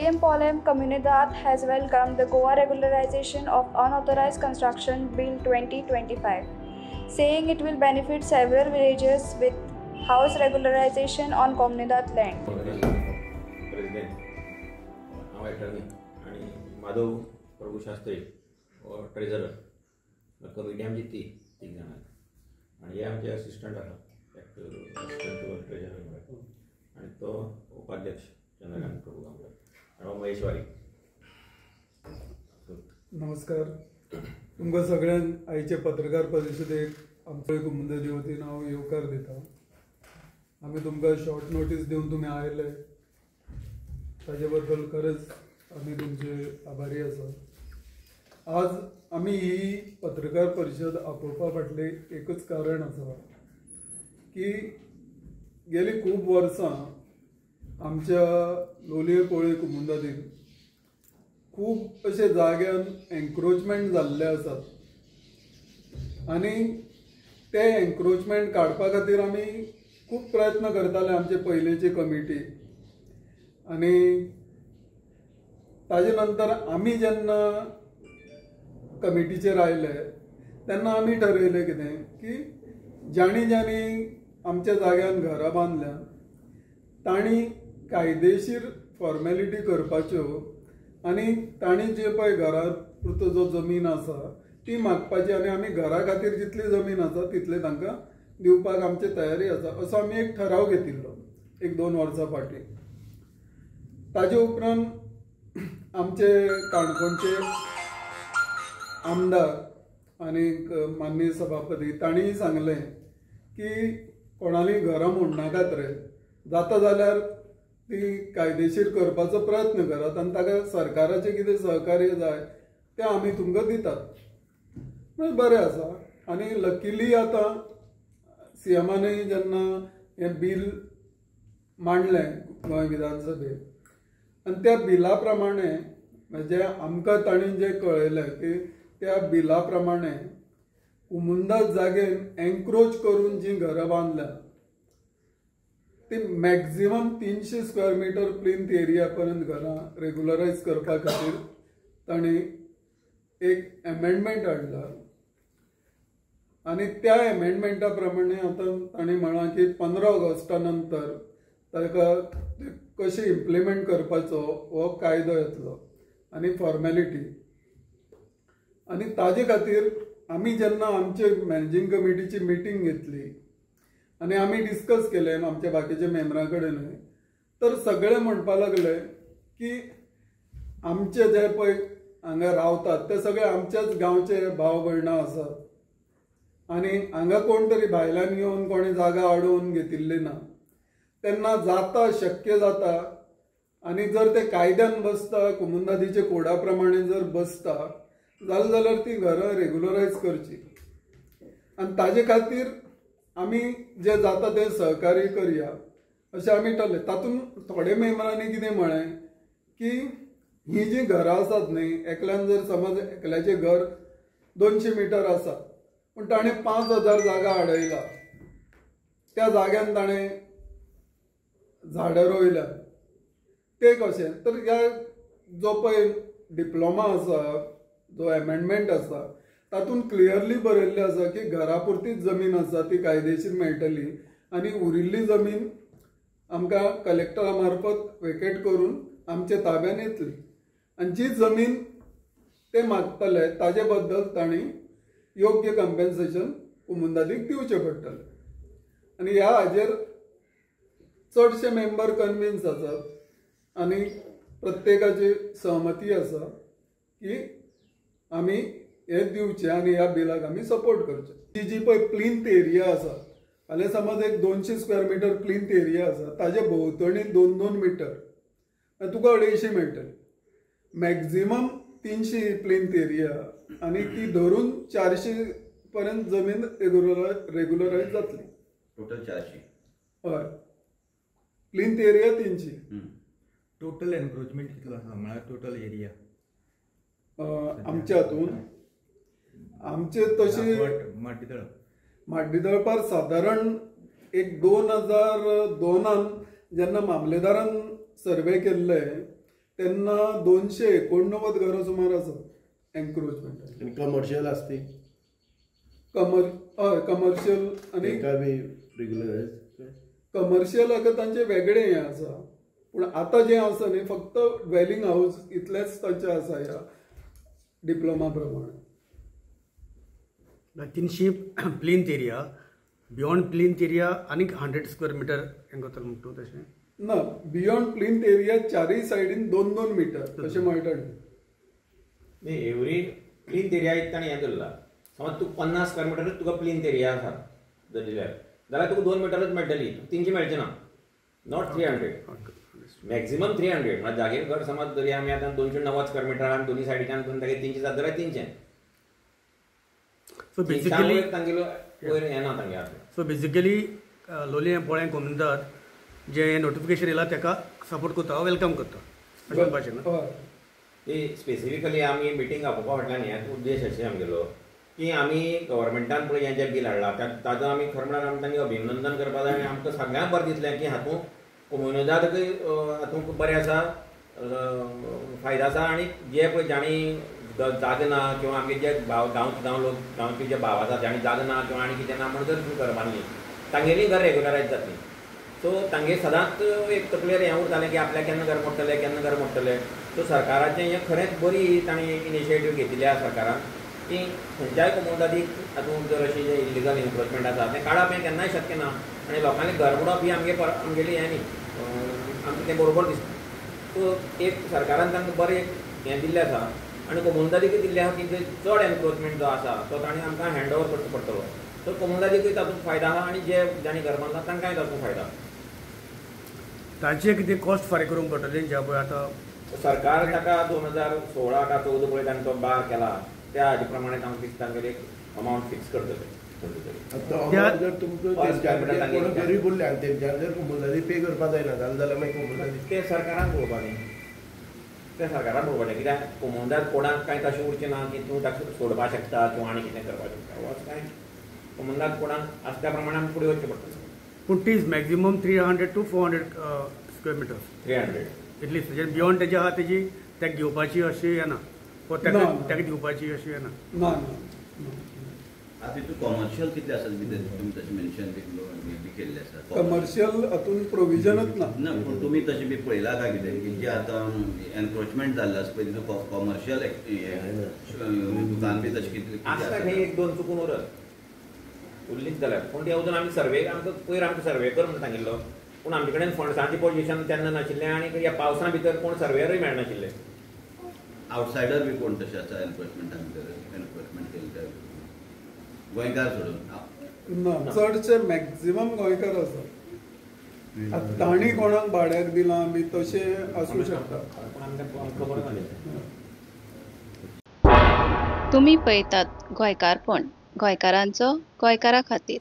Loliem Polem Comunidade has welcomed the Goa Regularization of Unauthorized Construction Bill 2025, saying it will benefit several villages with house regularization on Comunidade land. President हांव attorney आनी माधव प्रभू शास्त्री हो treasurer. Committee आमची ती तीग जाणां आनी हे आमचे असिस्टंट आसा, एक असिस्टंट ट्रेजरर आनी तो उपाध्यक्ष चंद्रकांत प्रभू गांवकर आनी हो महेश वारी. नमस्कार, तुमकां सगळ्यांक आयचे पत्रकार परिशदेक आमचे कुमुंदादी वतीन हांव येवकार दिता. आमी तुमकां शॉर्ट नोटीस दिवन तुमी आयले ताजे बद्दल खरेंच आमी तुमचे आभारी आसा. आज आमी ही पत्रकार परिशद आपोवपा फाटलें एकच कारण आसा की गेली खूब वर्सां आमच्या लोलये पोळे कुमुंदादीन खूब अशे जाग्यान एन्क्रोचमेंट जाल्ले आसात आनी ते एन्क्रोचमेंट काडपा खातीर आमी खूब प्रयत्न करताले आमचे पयलींची कमिटी. आनी ताजे नंतर आमी जेन्ना कमिटीचेर आयले तेन्ना आमी ठरयलें कितें की जाणी जाणी आमच्या जाग्यान घरां बांदल्या तांणी कायदेशीर फॉर्मेलिटी करपाच्यो आनी तांणी जे पळय घरा पुरतो जो जमीन आसा ती मागपाची आनी आमी घरा खातीर जितली जमीन आसा तितले तांकां दिवपाक आमची तयारी आसा असो आमी एक ठराव घेतिल्लो 1-2 वर्सां फाटीं. ताजे उपरांत आमचे काणकोणचे आमदार आनी माननीय सभापती तांणीय सांगलें की कोणालीं घरां मोडनाकात रे, जाता जाल्यार ती कायदेशीर करपाचो प्रयत्न करात आनी ताका सरकाराचें कितें सहकार्य जाय तें आमी तुमकां दितात. म्हणजे बरें आसा. आनी लकीली आतां सीएमानूय जेन्ना हें बील मांडलें गोंय विधानसभेत आनी त्या बिला प्रमाणे म्हणजे आमकां तांणी जें कळयलें की त्या बिला प्रमाणे कुमुंदाद जागेन एन्क्रोच करून जीं घरां बांदल्या ती maximum 300 square metre plinth area पर्यंत घरां रेगुलरायज करपा खातीर तांणी एक एमेंडमेंट हाडला आनी त्या एमेंडमेंटा प्रमाणे आतां तांणी म्हळां की 15 ऑगस्टा नंतर ताका कशें इम्प्लिमेंट करपाचो हो कायदो येतलो आनी फॉर्मेलिटी. आनी ताजे खातीर आमी जेन्ना आमचे मॅनेजींग कमिटीची मिटींग घेतली आनी आमी डिस्कस केलें आमच्या बाकीच्या मेंबरां कडेनूय, तर सगळे म्हणपा लागले की आमचे जे पळय हांगा रावतात ते सगळे आमच्याच गांवचे भाव भयणां आसात आनी हांगा कोण तरी भायल्यान येवन कोणें जागा आडोवन घेतिल्ली ना. तेन्ना जाता शक्य जाता आनी जर ते कायद्यान बसता कुमुंदादीचे कोडा प्रमाणे जर बसता जालें जाल्यार ती घरां रेगुलरायज करची आनी ताजे खातीर आमी जें जाता तें सहकार्य करया अशें आमी ठरलें. तातूंत थोडे मेंबरांनी कितें म्हळें की हीं जीं घरां आसात न्ही, एकल्यान जर समज एकल्याचें घर 200 मिटर आसा पूण ताणें 5000 जागा आडयला, त्या जाग्यान ताणें झाडां रोयल्या ते कशें? तर ह्या जो पळय डिप्लोमा आसा जो एमेंडमेंट आसा तातूंत क्लियरली बरयल्लें आसा की घरा पुरतीच जमीन आसा ती कायदेशीर मेळटली आनी उरिल्ली जमीन आमकां कलेक्टरा मार्फत वेकेट करून आमच्या ताब्यान येतली आनी जी जमीन ते मागतले ताजे बद्दल तांणी योग्य कंपेन्सेशन कुमुंदादीक दिवचें पडटलें. आनी ह्या हाजेर चडशे मेंबर कन्विन्स आसात आनी प्रत्येकाची सहमती आसा की आमी हे दिवचे आनी ह्या बिलाक आमी सपोर्ट करचे. ती जी पळय प्लिंथ एरिया आसा, फाल्यां समज एक 200 स्क्वेअर मिटर प्लिंथ एरिया आसा ताजे भोंवतणी 2-2 मिटर तुका 250 मेळटले, मॅक्झिमम 300 प्लिंथ एरिया आनी ती धरून 400 पर्यंत जमीन रेगुलरायज जातली. टोटल 400. हय, प्लिंथ एरिया 300. टोटल एन्क्रोचमेंट कितलो आसा म्हळ्यार टोटल एरिया आमच्या हातून? आमचे तशी माड्डीदळपार सादारण एक 2002 जेन्ना मामलेदारान सर्वे केल्ले तेन्ना 289 घरां सुमार आसात एन्क्रोचमेंट. आनी कमर्शियल आसता ती हय कमर्शियल आनी रेग्युलरायज कमर्शियल आतां तांचे वेगळें हें आसा, पूण आतां जें आसा न्ही फक्त ड्वेलिंग हावज इतलेंच तांचें आसा ह्या डिप्लोमा प्रमाणे. 300 plinth area, beyond plinth area आनीक 100 स्क्वेअर मिटर हें करतलो म्हणटा तूं तशें ना. बियॉन्ड प्लिंथ एरिया चारय सायडीन 2-2 मिटर तशें मेळटा. न्ही एवरी प्लिंथ एरिया एक ताणें हें धरला, समज तूं 50 स्क्वेअर मिटरूच तुका प्लिंथ एरिया आसा धरल्यार जाल्यार तुका 2 मिटरूच मेळटली, 300 मेळचें ना, not 300, maximum 300. म्हळ्यार जागेर घर समज धरया आमी आतां 290 स्क्वेअर मिटरान दोनी सायडीच्यान दोन जागे 300 जात जाल्यार 300. सो बेसिकली तांगेलो वयर येना तांगे. सो बेसिकली लोलयें पोळें कोमुनिदाद जें नोटिफिकेशन येयलां ताका सपोर्ट करता, welcome करता अशें म्हणपाचें ना. ती स्पेसिफिकली आमी मिटींग आपोवपा फाटल्यान हें उद्देश अशें आमगेलो की आमी गव्हर्मेंटान पळय हें जें बील हाडलां ताजो आमी खरें म्हळ्यार आमी तांगें अभिनंदन करपा जाय आनी आमकां सगळ्यांक बरें दिसलें की हातूंत कोमुनिदादकूय हातूंत बरें आसा, फायदो आसा. आनी जे पळय जांणी जागो ना किंवा आमगे जे भाव गांव लोक गांवचे जे भाव आसा जांणी जागो ना किंवा आनी कितें ना म्हण जर घर बांदली तांगेलीं घर रेगुलरायज जातलीं. सो तांगे सदांच एक तकलेर हें उरतालें की आपल्याक केन्ना घर मोडटलें, केन्ना घर मोडटलें. सो सरकाराचें हें खरेंच बरी तांणी इनिशिएटीव घेतिल्ली आसा सरकारान की खंयच्याय कोमुनिदादीक हातूंत जर अशें जें इल्लिगल एन्क्रोचमेंट आसा तें काडप हें केन्नाय शक्य ना आनी लोकांनी घर मोडप ही आमगेली हें न्ही, आमकां तें बरोबर दिसता. सो एक सरकारान तांकां बरें हें दिल्लें आसा आनी कोमुनिदादीकूय दिल्लें आसा की चड एन्क्रोचमेंट जो आसा तो तांणी आमकां हँड ओवर करचो पडटलो. सो कोमुनिदादीकूय तातूंत फायदो आसा आनी जे जांणी घर बांदलां तांकांय तातूंत फायदो आसा. ताचें कितें कॉस्ट फारीक करूंक पडटलें ज्या पळय आतां सरकार ताका 2016 का 14 पळय ताणें तो बार केला त्या हाजे प्रमाणे तांकां दिसता तांगेली एक अमावंट फिक्स करतले. जर तुमकां गरीब उरले आनी तेंच्यान जर कोमुनिदादी पे करपा जायना जाल्यार मागीर कोमुनिदादी तें सरकारान पळोवपा न्ही, तें सरकारान पळोवपाचें. कित्याक कोमुनिदाद कोणाक कांय तशें उरचें ना की तूं ताका सोडपाक शकता किंवा आनी कितें करपाक शकता, वच कांय कोमुनिदाद कोणाक आसा त्या प्रमाणे आमकां फुडें वचचें पडटलें. पूण तीच maximum 300 to 400 square metres 300 at least, beyond तेजी आहा तेजी ताका घेवपाची अशी येना, ताका दिवपाची अशी येना. ना आतां तितून कॉमर्शियल कितले आसा तुमी तशें मेन्शन बी केल्लें आसा कमर्शियल हातून प्रोविजनच ना. ना पूण तुमी तशें बी पळयलां काय कितें की जे आतां एनक्रोचमेंट जाल्लें आसा पळय तितून कॉमर्शियल दुकान बी तशें कितलें आसता खंय 1-2 चुकून उरत उरलीच जाल्यार. पूण ते अजून आमी सर्वे आमकां पयर आमकां सर्वे कर म्हूण सांगिल्लो, पूण आमचे कडेन फंड्सांची पोजिशन तेन्ना नाशिल्लें आनी ह्या पावसा भितर कोण सर्वेयरूय मेळनाशिल्ले. आवटसायडर बी कोण तशें आसा एनक्रोचमेंटा भितर एनक्रोचमेंट केल्ले गोंयकार सोडून ना, चडशे मॅक्झिमम गोंयकार आसा. तांणी कोणाक भाड्याक दिलां बी तशें आसूं शकता. तुमी पळयतात गोंयकारपण, गोंयकारांचो गोंयकारा खातीर.